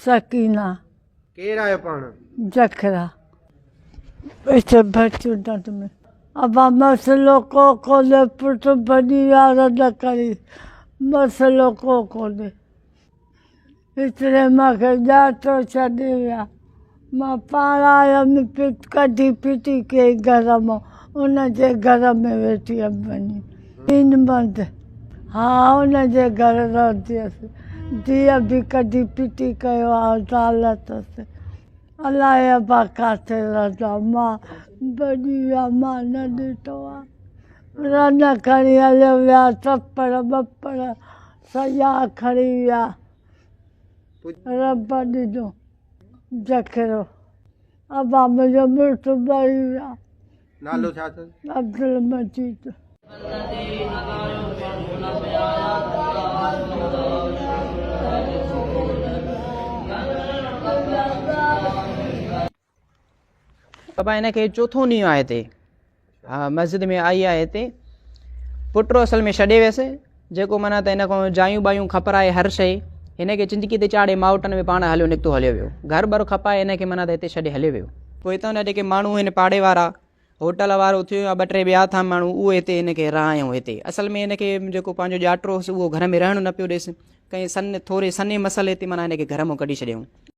سڪينه. ڪير آهيو پاڻ؟ جکرا. اتي ڀرتيون ٽنڊ ۾. ابا مسئلو ڪو ڪونهي پٽ ڀڄي ويا رد ڪري مسئلو ڪو ڪونهي. هتڙي مان کي ڄاتو ڇڏي ويا. مان پاڻ آيم ڪڍي ڦٽي ڪيئي گهر مان ان جي گهر ۾ ويٺي هيم وڃي. دين مند ها ان جي گهر رهندي هيس. ڌيء به ڪڍي ڦٽي ڪيو آ زال اٿس. الائي ابا ڪاٿي رهندا مان ڀڄي ويا مان نه ڏٺو آ. رن کڻي هليو ويا ٿڦڙ ٻڦڙ سڄا کڻي ويا. رب ڏنو جکرو ابا منهنجو مڙس مري ويا. نالو ڇا اٿس؟ عبدالمجيد. بابا هن کي چوٿون ڏينهن آهي هتي ها مسجد ۾ آئي آهي هتي پٽ اصل ۾ ڇڏي ويس جيڪو معنيٰ ته هن کان جايون بايون کپرائي هر شيء هن کي چنجڪي تي چاڙهي مائٽن ۾ پاڻ هليو نڪتو هليو ويو گهر ٻر کپائي هن کي معنيٰ ته هتي ڇڏي هليو ويو. پوء هتان جا جيڪي ماڻهو هن پاڙي وارا هوٽل وارو ٿيو يا ٻه ٽي ٻيا ٿا ماڻهو اهي هتي هن کي رهايائون هتي اصل ۾ هن کي جيڪو پنهنجو ڄاٽرو هوس اهو گهر ۾ رهڻ نه پيو ڏيس ڪنهن سن ٿوري سنهي مسئلي تي معنيٰ هن کي گهر مان ڪڍي ڇڏيائون.